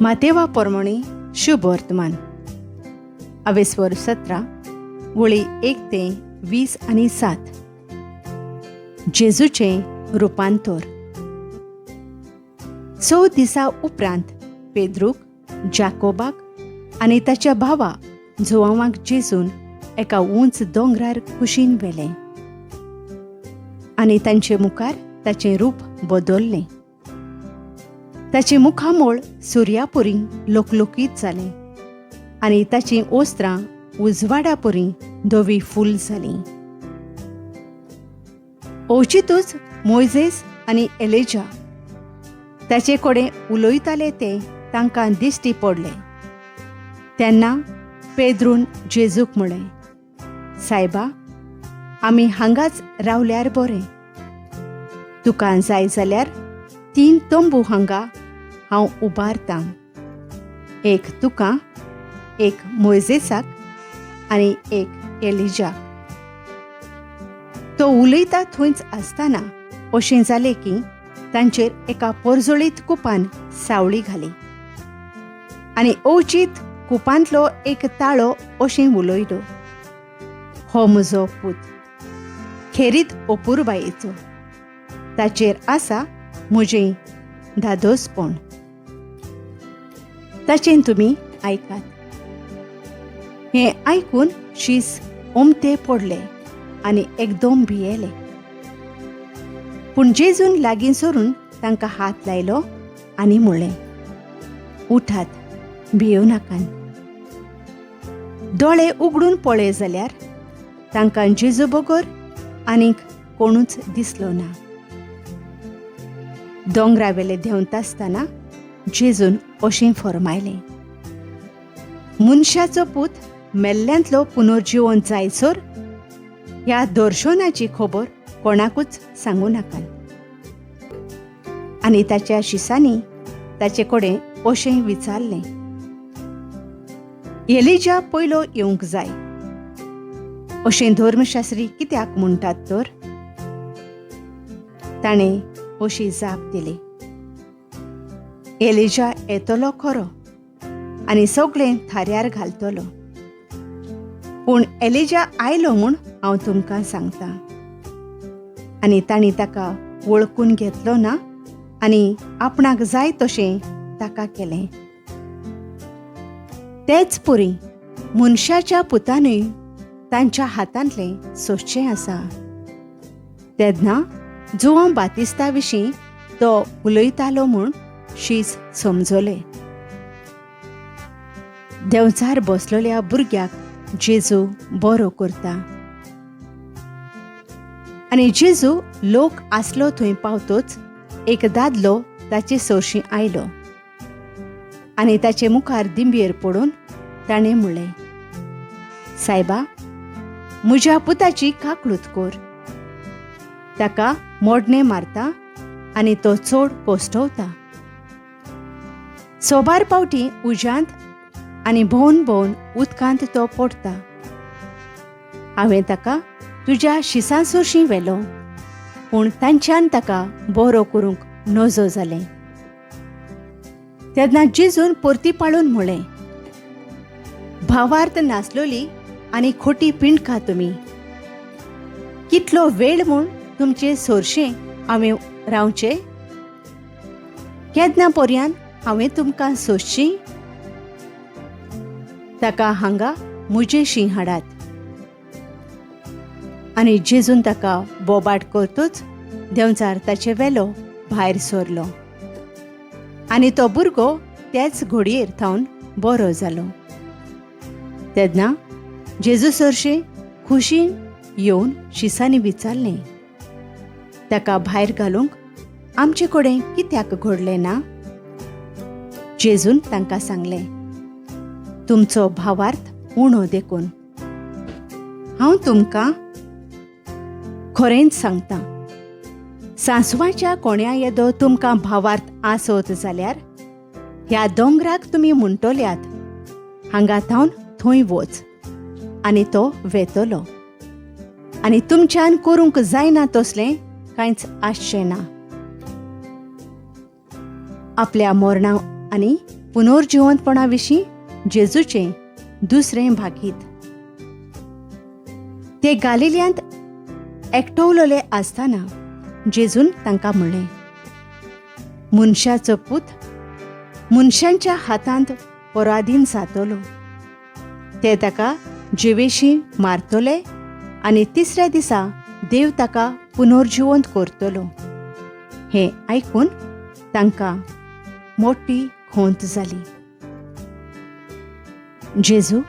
मातेवा पोरमोणी शुभ वर्तमान अवेस्वर 17 वळी 1 ते 20 आनी 7. जेजूचें रुपांतर. 6 दिसा उपरांत पेद्रूक, जाकोबाक आनी ताच्या भावा जुवांवाक जेजून एका उंच दोंगरार कुशीन व्हेलें आनी तांचे मुखार ताचें रूप बदललें. ताचें मुखामळ सुर्यापुरी लोकलोकीत जालें आनी ताचीं वस्त्रां उजवाडापुरी धवी फूल जालीं. अवचितूच मोयजेस आनी एलेजा ताचे कडेन उलयताले ते तांकां दिश्टी पडले. तेन्ना पेद्रून जेजूक म्हळें, सायबा, आमी हांगाच रावल्यार बरें. तुका जाय जाल्यार 3 तंबू हांगा हांव उबारतां, एक तुका, एक मोयजेसाक आनी एक एलिजाक. तो उलयता थंयच आसतना अशें जालें की तांचेर एका पोरजोळीत कुपान सावळी घाली आनी अवचीत कुपांतलो एक ताळो अशें उलयलो, हो म्हजो पूत, खेरीत अपुरबायेचो, ताचेर आसा म्हजें धादोसपण, ताचें तुमी आयकात. हें आयकून शीस ओमते पडले आनी एकदम भियेले. पूण जेजून लागीं सरून तांकां हात लायलो आनी म्हणलें, उठात, भियेवं नाकात. दोळे उगडून पळय जाल्यार तांकां जेजू बगर आनीक कोणूच दिसलो ना. दोंगरावेले देंवता आसतना जेजून अशें फर्मायलें, मनशाचो पूत मेल्ल्यांतलो पुनर्जिवन जायसर ह्या दर्शनाची खबर कोणाकूच सांगूं नाकात. आनी ताच्या शिसांनी ताचे कडेन अशें विचारलें, एलिजा पयलो येवंक जाय अशें धर्मशास्त्री कित्याक म्हणटात तर? ताणें अशी जाप दिली, एलिजा येतलो खरो आनी सगळें थाऱ्यार घालतलो, पूण एलिजा आयलो म्हूण हांव तुमकां सांगता. आनी तांणी ताका वळखून घेतलो ना आनी आपणाक जाय तशें ताका केलें. तेच पुरी मनशाच्या पुतानूय तांच्या हातांतलें सोंसचें आसा. तेन्ना जुवांव बातिस्ता विशीं तो उलयतालो म्हूण शीस समजले. देंवचार बसलेल्या भुरग्याक जेजू बरो करता. आनी जेजू लोक आसलो थंय पावतोच एक दादलो ताचे सरशीं आयलो आनी ताचे मुखार दिंबयेर पडून ताणें म्हणलें, सायबा, म्हज्या पुताची काकळूत कर, ताका मोडणें मारता आनी तो चड कोश्टवता. सोबार पावटी उज्यांत आनी भोवन भोवन उदकांत तो पडटा. हांवें ताका तुज्या शिसां सरशीं व्हेलो, पूण तांच्यान ताका बरो करूंक नजो जालें. तेन्ना जेजून परती पाळून म्हणलें, भावार्थ नासलोली आनी खोटी पिंडका तुमी, कितलो वेळ म्हूण तुमचे सोरशें हांवें रावचें? केन्ना पर्यान हांवें तुमकां सोंसची? ताका हांगा म्हजेशी हाडात. आनी जेजून ताका बोबाट करतूच देंवचार ताचे वेलो भायर सरलो आनी तो भुरगो त्याच घोडयेर थावन बरो जालो. तेन्ना जेजू सरशें खुशीन येवन शिसांनी विचारलें, ताका भायर घालूंक आमचे कडेन कित्याक घडलें ना? जेजून तांकां सांगलें, तुमचो भावार्थ उणो देखून. हांव तुमकां खरेंच सांगता, सांसवाच्या कोण्या येदो तुमकां भावार्थ आसत जाल्यार ह्या दोंगराक तुमी म्हणटल्यात, हांगा थावन थंय वच, आनी तो वेतलो, आनी तुमच्यान करूंक जायना तसलें कांयच आसचें ना. आपल्या मरणा आनी पुनर्जिवंतपणा विशीं जेजूचें दुसरें भागीत. ते गालिल्यांत एकटवलेले आसतना जेजून तांकां म्हणलें, मनशाचो पूत मनशांच्या हातांत पराधीन जातलो, ते ताका जिवेशी मारतले आनी तिसऱ्या दिसा देव ताका पुनर्जिवंत करतलो. हें आयकून तांकां मोटी खंत जाली. जेजू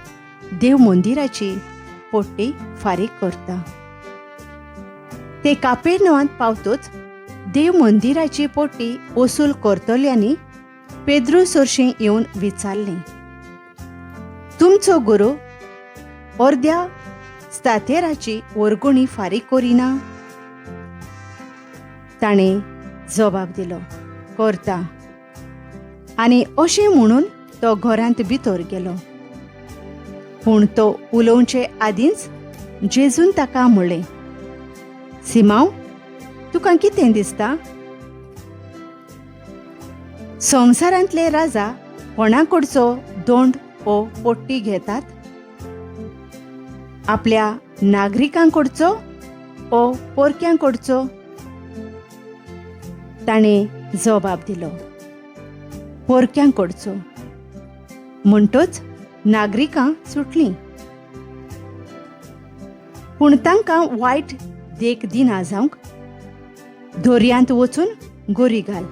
देव मंदिराची पट्टी फारीक करता. ते कापेर्नवांत पावतच देव मंदिराची पट्टी वसूल करतल्यांनी पेद्रू सरशीं येवन विचारलें, तुमचो गुरू अर्द्या स्तातेराची वर्गणी फारीक करिना? ताणें जबाब दिलो, करता. आनी अशें म्हणून तो घरांत भितर गेलो. पूण तो उलोवचे आदींच जेजून ताका म्हणलें, सिमांव, तुका कितें दिसता? संवसारांतले राजा कोणाकडचो दोंड ओ पट्टी घेतात? आपल्या नागरिकांकडचो ओ पोरक्यांकडचो? ताणें जबाब दिलो, पोरक्यांकडचो. म्हणटच नागरिकां सुटलीं. पूण तांकां वायट देख दिना जावंक दर्यांत वचून गोरी घाल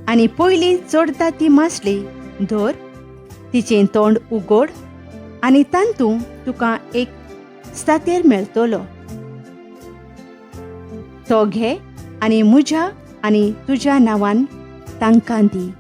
आनी पयलीं चडता ती मासली धर, तिचें तोंड उगड आनी तातूंत तुका एक स्तातेर मेळटलो, तो घे आनी म्हज्या आनी तुज्या नांवान तांकां दी.